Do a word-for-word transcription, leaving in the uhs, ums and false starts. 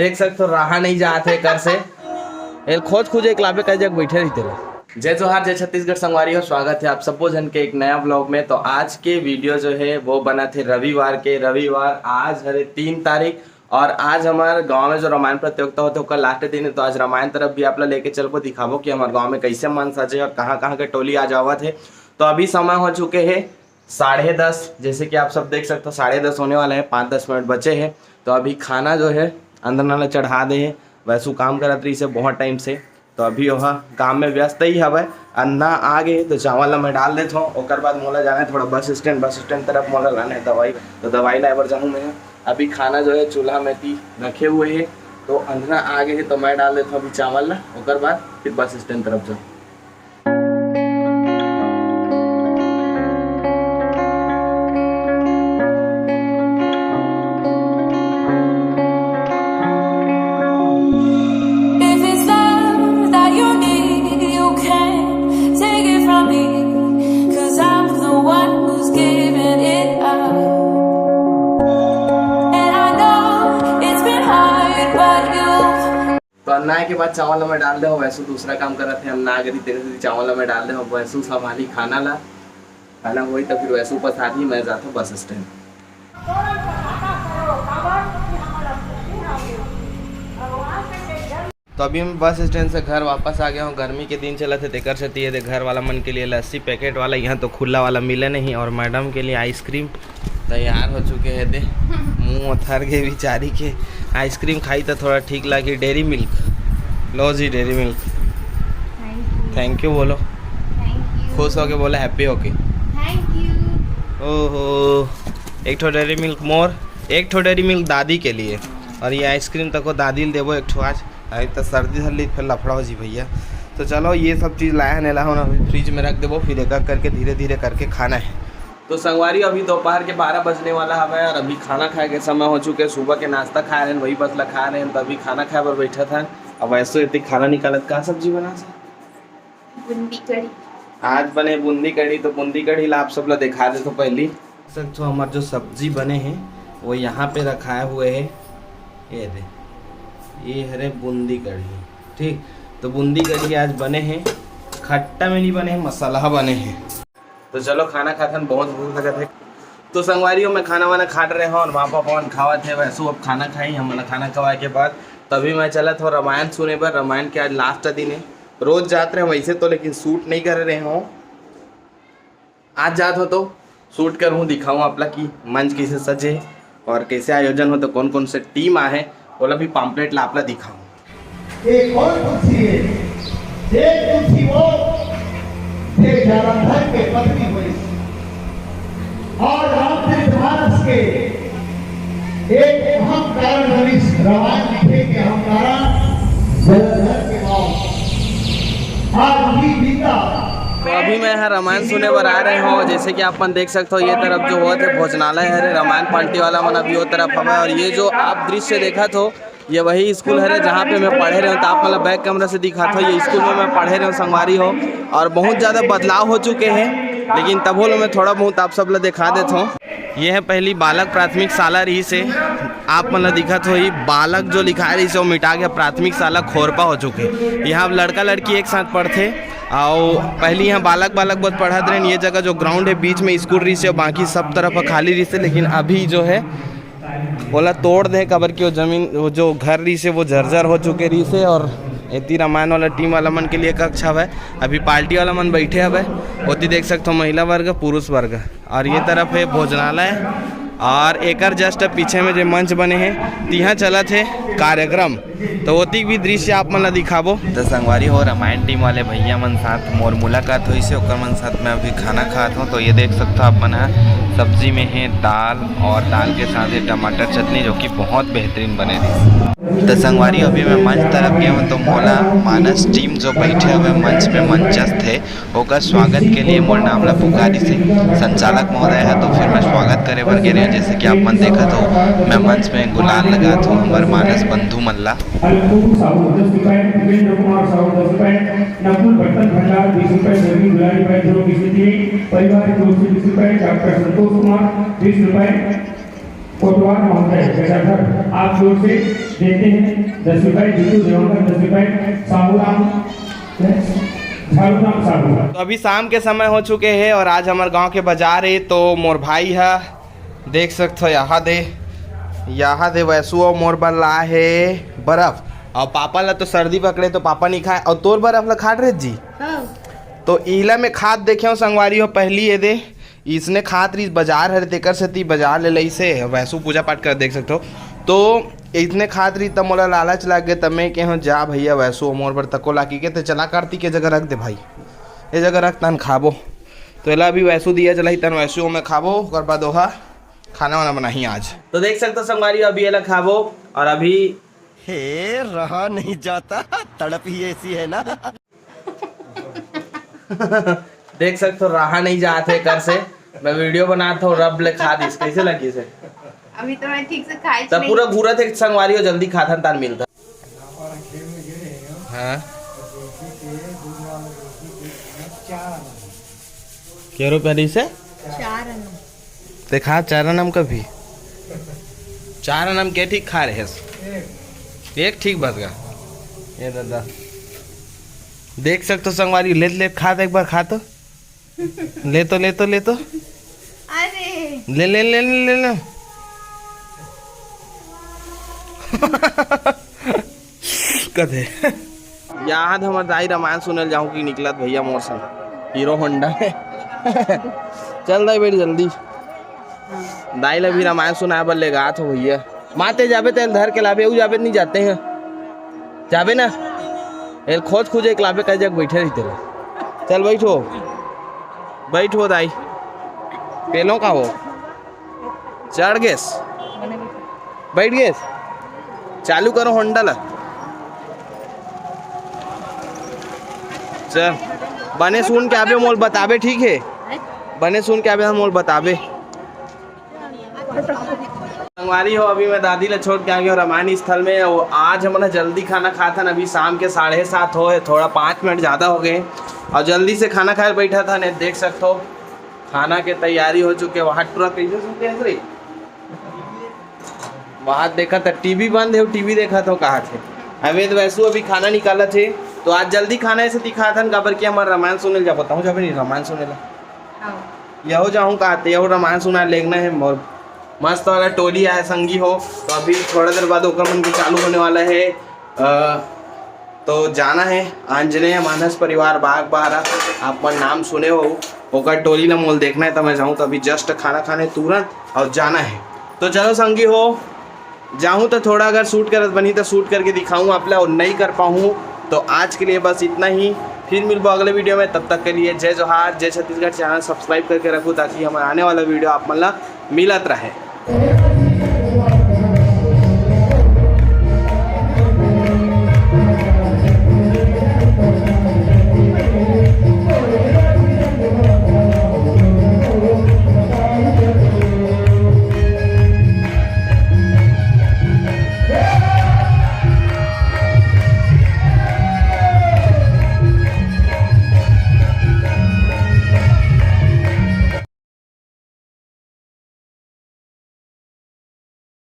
देख सकते हो, रहा नहीं जात है कर से। एल खोज खोज एक लाबे कई जग बैठे रहिते ला। जय जोहार, जय छत्तीसगढ़ संगवारी हो, स्वागत है आप सबो झन के एक नया ब्लॉग में। तो आज के वीडियो जो है वो बना थे रविवार के। रविवार आज हरे तीन तारीख, और आज हमारे गांव में जो रामायण प्रतियोगिता होते ओकर लास्ट दिन है। तो आज रामायण तरफ भी आप ला लेके चलबो, दिखाबो कि हमारे गांव में कैसे मन सजे और कहाँ कहाँ के टोली आ जावत है। तो अभी समय हो चुके है साढ़े दस, जैसे कि आप सब देख सकते हो साढ़े दस होने वाला है, पाँच दस मिनट बचे हैं। तो अभी खाना जो है अंदर नाला चढ़ा दे है, वैसू काम करत रही से बहुत टाइम से। तो अभी वह काम में व्यस्त ही हवय। अंधना आ गे तो चावल ला मैं डाल देत हूँ, ओकर बाद मोला जाना है थोड़ा बस स्टैंड। बस स्टैंड तरफ मोला लाना है दवाई, तो दवाई लाए बर जाहूँ मैं। अभी खाना जो है चूल्हा में ती रखे हुए है, तो अंधना आ गे है तो मैं डाल देत हूँ अभी चावल ला, ओकर बाद फिर बस स्टैंड तरफ जाहूँ। If it's love that you need, you can take it from me. Cause I'm the one who's giving it up. And I know it's been hard, but you तो अन्ना आए के बाद चावल ला मैं डाल दे हूँ, वैसे दूसरा काम करत है। अन्ना आ गई तेरे से चावल ला मैं डाल दे हूँ, वैसे संभाली खाना ला। खाना होई तो फिर वैसे पसारी मैं जाता हूँ बस स्टैंड। तो अभी मैं बस स्टैंड से घर वापस आ गया हूँ। गर्मी के दिन चलत है, तेकर सेती ये दे घर वाला मन के लिए लस्सी पैकेट वाला, यहाँ तो खुला वाला मिले नहीं, और मैडम के लिए आइसक्रीम तैयार हो चुके हैं। दे मुंह उथर के बेचारी के, आइसक्रीम खाई तो थोड़ा ठीक लागी। डेयरी मिल्क लो जी, Dairy Milk. Thank you. Thank you बोलो, थैंक यू। खुश होके बोलो, हैप्पी होके। Thank you. ओहो, एक ठो डेयरी मिल्क मोर, एक ठो डेयरी मिल्क दादी के लिए, और ये आइसक्रीम तको दादी ल देबो एक ठो आज। अभी तो सर्दी धर ली, फिर लफड़ा हो जी भैया। तो चलो, ये सब चीज़ लाया है, नेला होना अभी फ्रिज में रख देबो, फिर एक एक करके धीरे धीरे करके खाना है। तो संगवारी, अभी दोपहर के बारह बजने वाला हवे और अभी खाना खाए के समय हो चुके। सुबह के नाश्ता खाए रहे, वही बस ला खाए रहे, तो अभी खाना खाए बर बैठा था। अब ऐसे इतनी खाना निकालत, का सब्जी बना से? बूंदी कढ़ी। आज बने बूंदी कढ़ी, तो बूंदी कढ़ी ला आप सब ला दिखा देथो पहली। देख सकते हो हमार जो सब्जी बने हैं वो यहाँ पे रखाए हुए है। ये दे, ये हरे बूंदी कढ़ी, ठीक। तो बूंदी कढ़ी आज बने हैं, खट्टा में नहीं बने हैं, मसाला बने हैं। तो चलो खाना खाथन, बहुत भूख लगत है। तो संगवारी हो, मैं खाना वाना खाट रहे हो और वहाँ पापा मन खावत है, वैसे अब खाना खाई, हमला खाना खवाए के बाद तभी मैं चलत हो रामायण सुने बर। रामायण के आज लास्ट दिन है, रोज जात रहे वैसे तो, लेकिन शूट नहीं कर रहे हो। आज जात हो तो शूट करूँ, दिखाऊँ आप ला कि मंच कैसे सजे और कैसे आयोजन हो, तो कौन कौन से टीम आहे, ओला भी पम्पलेट ला आप ला दिखाऊँ। एक और तुलसी है, एक तुलसी वो थे जालंधर के पत्नी हुई और रामचरित मानस के एक अहम कारण रविश रामायण लिखे के अहम कारण जलंधर के गांव। आज भी गीता तो अभी मैं यहाँ रामायण सुने बर आ रहे हो। जैसे कि आप मन देख सकते हो, ये तरफ जो होत है भोजनालय है, रामायण पार्टी वाला मन अभी वो तरफ हवे। और ये जो आप दृश्य देखत हो, ये वही स्कूल हरे जहाँ पे मैं पढ़े रहे हूँ। तो आप मन ला बैक कैमरा से दिखात हो, ये स्कूल में मैं पढ़े रहे हूँ संगवारी हो, और बहुत ज़्यादा बदलाव हो चुके हैं, लेकिन तभो लो मैं थोड़ा बहुत आप सब ला दिखा देत हूँ। ये है पहली बालक प्राथमिक शाला रही से, आप मन ला दिखत होही, बालक जो लिखाए रही से वो मिटा गया, प्राथमिक शाला खोरपा हो चुके। यहाँ अब लड़का लड़की एक साथ पढ़थे। और पहली यहाँ बालक बालक बहुत पढ़त रहे, ये जगह जो ग्राउंड है बीच में स्कूल रही से, बाकी सब तरफ खाली रही से, लेकिन अभी जो है ओला तोड़ दे, काबर कि वो जमीन, वो जो घर रही से वो जर्जर हो चुके रही से। और एती रामायण वाला टीम वाला मन के लिए कक्ष हवे, अभी पार्टी वाला मन बैठे हवे। ओती देख सकते हो महिला वर्ग, पुरुष वर्ग, और ये तरफ है भोजनालय, और एकर जस्ट पीछे में जो मंच बने हैं, तिहा चलत है कार्यक्रम। तो ओतिक भी दृश्य आप मन ला दिखाबो। तो संगवारी हो, रामायण टीम वाले भैया मन साथ मोर मुलाकात होइस हे, ओकर मन साथ मैं अभी खाना खात हूँ। तो ये देख सकते हो आप मन ह, सब्जी में है दाल और दाल के साथ है टमाटर चटनी, जो कि बहुत बेहतरीन बने रही। तो संगवारी, अभी मैं मंच तरफ गया हूँ, तो मोला मानस टीम जो बैठे हुए मंच में मंचस्थ है, ओकर स्वागत के लिए मोर नाम ला पुकारिस हे संचालक महोदय ह। तो फिर मैं स्वागत करे बर गे रहे हूँ, जैसे कि आप मन देखत हो, मैं मंच में गुलाल लगात हूँ हमर मानस बंधु मन ला। अलकू साहू दस रुपए, भूपेंद्र कुमार साहू दस रुपए, नकुल भट्टन भंडार बीस रुपए, जमीन दुलारी भाई ध्रुव की स्थिति परिवार की ओर से बीस रुपए, डॉक्टर संतोष कुमार बीस रुपए, कोटवार महोदय गदाधर, आप जोर से देते हैं दस रुपए, जीतू देवांगन दस रुपए, साहूराम, झाड़ूराम साहू। तो अभी शाम के समय हो चुके हे और आज हमर गांव के बाजार हे, तो मोर भाई ह देख सकथो, यहाँ दे, यहाँ दे वैसू अउ मोर बर ला हे बर्फ। अउ पापा ला तो सर्दी पकड़े, तो पापा नहीं खाए। अउ तोर बर्फ ला खात रहे जी? हाँ। तो इला में खात देखे हो संगवारी हो, पहली ये दे, इसने खात रही बाजार हरे, तेकर सेती बाजार ले लइसे। वैसू पूजा पाठ कर देख सकथो। तो इसने खात रही, तब मोला लालच लाग गे, तब मैं कहे, "जा भैया, वैसू मोर बर तको लाकी के, ते चला कार्तिक के जगह रख दे भाई, ये जगह रख, तन खाबो।" तो एला अभी वैसू दिया जलाही, तन वैसू में खाबो, ओकर बाद ओहा खाना वाना बनाही आज। तो देख सकथो संगवारी, अभी एला खाबो और अभी हे रहा नहीं जाता, तड़प ही ऐसी है ना। देख सकथो, रहा नहीं जात हे कर से। मैं वीडियो बनात हूँ, रब ले खा दिस। कैसे लगी से? अभी तो मैं ठीक से खाई तब नहीं। पूरा घूरत हे संगवारी हो, जल्दी खाथन तान मिलता। हाँ। के रुपया रही से? चार आना। ते खा चार आना कभी? चार आना के ठीक खा रहे हस? एक ठीक बस गा। ये दादा। देख सकथो संगवारी, लेत लेत खा तो, एक बार खा तो। ले तो, ले तो, ले तो। अरे। ले, ले, ले, ले, ले, ले। कथे। यहाँ तो हमर दाई रामायण सुने ल जाहूँ कि निकलत भैया मोर संग हीरो होंडा में। चल दाई, बैठ जल्दी। दाई ला भी रामायण सुनाए बर ले गात हो भैया। माते जाबे तेल धर के लाबे, ऊ जाबे नहीं जाते हैं। जाबे ना। एल खोज खोजे एक लाबे का जग बैठे रहिते ला। चल बैठो। बैठो दाई। पेलो का हो? चढ़ गेस। बैठ गेस। चालू करो होंडा ला। चल। बने सुन के आबे मोल बताबे, ठीक है? बने सुन के आबे मोल बताबे। संगवारी हो, अभी मैं दादी ला छोड़ के आ गया हूँ रामायण स्थल में। और आज हमन ह जल्दी खाना खाथन, अभी शाम के साढ़े सात होए, थोड़ा पाँच मिनट ज़्यादा हो गए। और जल्दी से खाना खाए बैठा था, नहीं देख सकते हो खाना के तैयारी हो चुके। वहाँ टूरा कैसे सुनते हैं रे? वहाँ देखा था, टीवी बंद है, टीवी देखा था, कहा थे। हमें तो वैसू अभी खाना निकाला थे, तो आज जल्दी खाना ऐसे दिखा था, काबर कि हमारा रामायण सुने ला जा, बताऊँ जाबे नहीं रामायण सुने ला। हाँ। यहो जाहूँ का आते, यहो रामायण सुना लेगना है मोर। मस्त वाला टोली आए संगी हो, तो अभी थोड़ा देर बाद ओकर मन के चालू होने वाला है। अ, तो जाना है आंजनेय मानस परिवार बाग बारा, आप मन नाम सुने हो, ओकर टोली ला मोल देखना है, तो मैं जाहूँ तो अभी just खाना खाने तुरंत और जाना है। तो चलो संगी हो, जाहूँ तो थोड़ा अगर शूट करत बनी तो शूट करके दिखाऊँ आप ला, और नहीं कर पाऊँ तो आज के लिए बस इतना ही। फिर मिलबो अगले वीडियो में, तब तक के लिए जय जोहार, जय छत्तीसगढ़। चैनल सब्सक्राइब करके रखो ताकि हमारा आने वाला वीडियो आप मन ला मिलत रहे।